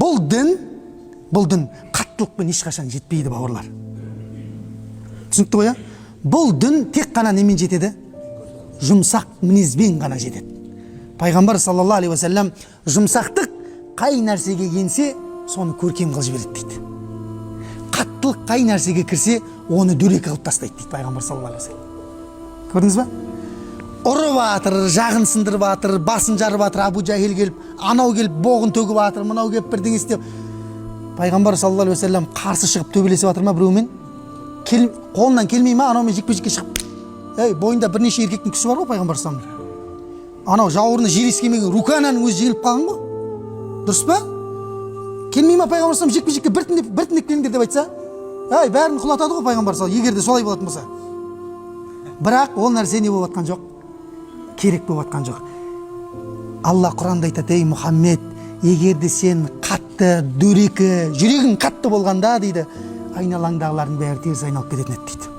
Бұл дін, бұл дін қаттылықпен ешқашан жетпейді, бауырлар. Түсінікті ғой, иә? Бұл дін тек қана немен жетеді? Жұмсақ мінезбен ғана жетеді. Пайғамбар саллаллаху алейхи уассалам: «Жұмсақтық қай нәрсеге енсе, соны көркем қылып жібереді», – дейді. «Қаттылық қай нәрсеге кірсе, оны дөрекі қылып тастайды», – дейді пайғамбар саллаллаху алейхи уассалам. Көрдіңіз ба? Ұрып жатыр, жағын сындырып жатыр, басын жарып жатыр. Абу Жахил келіп, анау келіп боғын төгіп жатыр, мынау келіп бірдеңе істеп, пайғамбар саллаллаху алейхи уассалам қарсы шығып төбелесіп жатыр ма біреумен? Кел, қолынан келмей ма анаумен жекпе жекке шығып? Ей, бойында бірнеше еркектің күші бар ғой пайғамбар саллаллаху. Анау жауырыны жер иіскемеген Рукананың өзі жеңіліп қалған ғой, дұрыс па? Келмей ма пайғамбар саллаллаху жекпе жекке? Біртіндеп, біртіндеп келіңдер деп айтса, ей, бәрін құлатады ғой пайғамбар саллаллаху, егер де солай болатын болса. Бірақ ол нәрсе не болып жатқан жоқ, керек болып жатқан жоқ. Алла Құранда айтады: «Ей, Мұхаммед, егер де сен қатты, дөрекі, жүрегің қатты болғанда, – дейді, – айналаңдағылардың бәрі теріс айналып кететін еді», – дейді.